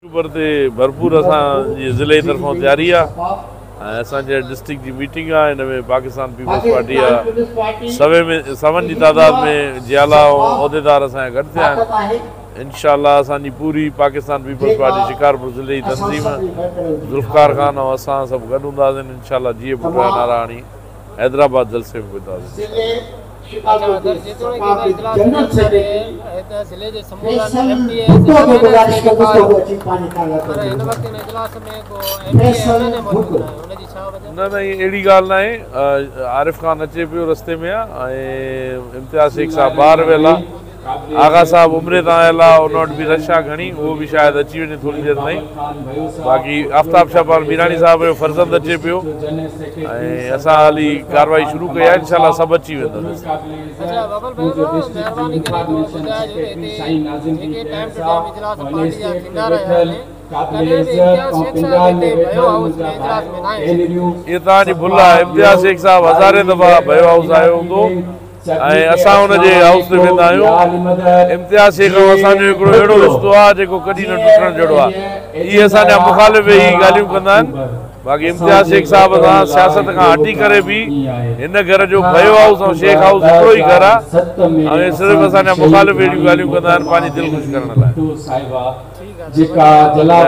October تي ڀرپور اسان جي ضلعي طرفان تياري آ ۽ اسان جي ڊسٽرڪٽ جي ميٽنگ آ ان ۾ پاڪستان پيپلز پارٽي جا سوين ۾ سون جي تعداد ۾ جيالا ۽ عهديدار اسان جا گڏ ٿيا آهن انشاء الله اسان جي پوري پاڪستان پيپلز پارٽي شڪارپور ضلعي جي تنظيم ذوالفقار خان ۽ اسان سڀ گڏ هونداسين انشاء الله جيئي ڀٽو جا نعرا هڻي حيدرآباد جلسي ۾ پهتاسين. نه نه اهڙي ڳالهه ناهي عارف خان اچي پيو رستي ۾ آ ۽ امتياز شيخ صاحب ٻاهر ويل آ آغا صاحب عمري تان آيل آ ان وٽ به رش آ گهڻي اهو به شايد اچي وڃي ٿوري دير تائين باقي آفتاب شهباز ميراڻي صاحب جو فرزند اچي پيو ۽ اسان هالي ڪارروائي شروع ڪئي آهي انشاء الله سڀ اچي ويندا. اهي توهان جي ڀل آهي امتياز شيخ صاحب هزارين دفعا ڀيو هائوس آيو هوندو ۽ اسان ان جي هائوس تي ويندا آهيون. امتياز شيخ ۽ اسان جو هڪڙو اهڙو رشتو آهي جيڪو ڪڏهن نه ٽٽڻ جهڙو آهي. اهي اسان جا مخالف ويهي ڳالهيون ڪندا آهن. باقي امتياز شيخ صاحب سان سياست کان هٽي ڪري به هن گهر جو ڀيو هائوس ۽ شيخ هائوس هڪڙو ئي گهر آهي ۽ صرف اسان جا مخالف اهڙيون ڳالهيون ڪندا آهن پنهنجي دل خوش ڪرڻ لاء.